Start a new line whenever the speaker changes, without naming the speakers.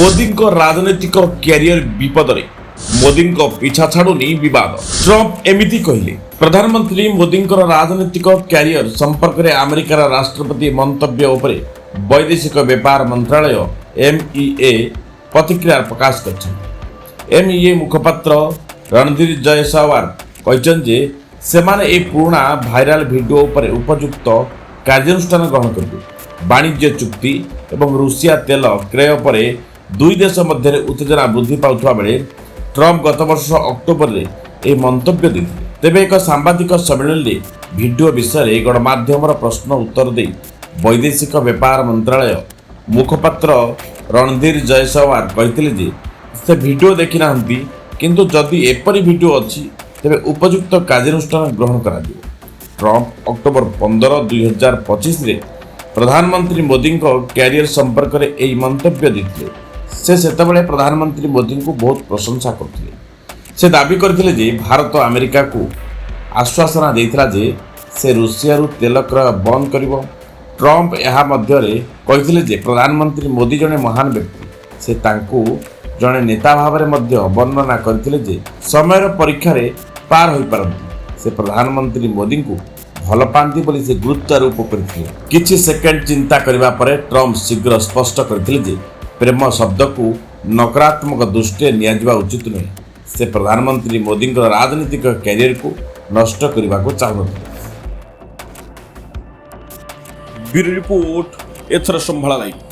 ମୋଦିଙ୍କ ରାଜନୈତିକ କ୍ୟାରିୟର ବିପଦରେ। ମୋଦିଙ୍କ ପିଛା ଛାଡୁନି ବିବାଦ। ଟ୍ରମ୍ପ ଏମିତି କହିଲେ। ପ୍ରଧାନମନ୍ତ୍ରୀ ମୋଦିଙ୍କର ରାଜନୈତିକ କ୍ୟାରିୟର ସମ୍ପର୍କରେ ଆମେରିକାର ରାଷ୍ଟ୍ରପତି ମନ୍ତବ୍ୟ ଉପରେ ବୈଦେଶିକ ବ୍ୟାପାର ମନ୍ତ୍ରାଳୟ, ଏମ୍ଇଏ, ପ୍ରତିକ୍ରିୟା ପ୍ରକାଶ କରିଛନ୍ତି। ଏମ୍ଇଏ ମୁଖପାତ୍ର ରଣଧୀର ଜୟସୱାର କହିଛନ୍ତି ଯେ ସେମାନେ ଏହି ପୁରୁଣା ଭାଇରାଲ ଭିଡିଓ ଉପରେ ଉପଯୁକ୍ତ କାର୍ଯ୍ୟାନୁଷ୍ଠାନ ଗ୍ରହଣ କରିବେ। ବାଣିଜ୍ୟ ଚୁକ୍ତି ଏବଂ ରୁଷିଆ ତେଲ କ୍ରୟ ପରେ ଦୁଇ ଦେଶ ମଧ୍ୟରେ ଉତ୍ତେଜନା ବୃଦ୍ଧି ପାଉଥିବା ବେଳେ ଟ୍ରମ୍ପ ଗତବର୍ଷ ଅକ୍ଟୋବରରେ ଏହି ମନ୍ତବ୍ୟ ଦେଇଥିଲେ। ତେବେ ଏକ ସାମ୍ବାଦିକ ସମ୍ମିଳନୀରେ ଭିଡିଓ ବିଷୟରେ ଗଣମାଧ୍ୟମର ପ୍ରଶ୍ନ ଉତ୍ତର ଦେଇ ବୈଦେଶିକ ବ୍ୟାପାର ମନ୍ତ୍ରାଳୟ ମୁଖପାତ୍ର ରଣଧୀର ଜୟସୱାର କହିଥିଲେ ଯେ ସେ ଭିଡିଓ ଦେଖିନାହାନ୍ତି, କିନ୍ତୁ ଯଦି ଏପରି ଭିଡିଓ ଅଛି, ତେବେ ଉପଯୁକ୍ତ କାର୍ଯ୍ୟାନୁଷ୍ଠାନ ଗ୍ରହଣ କରାଯିବ। ଟ୍ରମ୍ପ ଅକ୍ଟୋବର 15, 2025ରେ ପ୍ରଧାନମନ୍ତ୍ରୀ ମୋଦିଙ୍କ କ୍ୟାରିୟର ସମ୍ପର୍କରେ ଏହି ମନ୍ତବ୍ୟ ଦେଇଥିଲେ। ସେ ସେତେବେଳେ ପ୍ରଧାନମନ୍ତ୍ରୀ ମୋଦିଙ୍କୁ ବହୁତ ପ୍ରଶଂସା କରୁଥିଲେ। ସେ ଦାବି କରିଥିଲେ ଯେ ଭାରତ ଆମେରିକାକୁ ଆଶ୍ୱାସନା ଦେଇଥିଲା ଯେ ସେ ରୁଷିଆରୁ ତେଲ କ୍ରୟ ବନ୍ଦ କରିବ। ଟ୍ରମ୍ପ ଏହା ମଧ୍ୟରେ କହିଥିଲେ ଯେ ପ୍ରଧାନମନ୍ତ୍ରୀ ମୋଦି ଜଣେ ମହାନ ବ୍ୟକ୍ତି। ସେ ତାଙ୍କୁ ଜଣେ ନେତା ଭାବରେ ମଧ୍ୟ ବର୍ଣ୍ଣନା କରିଥିଲେ ଯେ ସମୟର ପରୀକ୍ଷାରେ ପାର ହୋଇପାରନ୍ତି। ସେ ପ୍ରଧାନମନ୍ତ୍ରୀ ମୋଦିଙ୍କୁ ଭଲ ପାଆନ୍ତି ବୋଲି ସେ ଗୁରୁତ୍ୱାରୋପ କରିଥିଲେ। କିଛି ସେକେଣ୍ଡ ଚିନ୍ତା କରିବା ପରେ ଟ୍ରମ୍ପ ଶୀଘ୍ର ସ୍ପଷ୍ଟ କରିଥିଲେ ଯେ ପ୍ରେମ ଶବ୍ଦକୁ ନକାରାତ୍ମକ ଦୃଷ୍ଟିରେ ନିଆଯିବା ଉଚିତ ନୁହେଁ। ସେ ପ୍ରଧାନମନ୍ତ୍ରୀ ମୋଦିଙ୍କର ରାଜନୈତିକ କ୍ୟାରିୟରକୁ ନଷ୍ଟ କରିବାକୁ ଚାହୁଁନଥିଲେ। ବ୍ୟୁରୋ ରିପୋର୍ଟ, ଏଥର ସମ୍ଭାଳ ଲାଇଭ୍।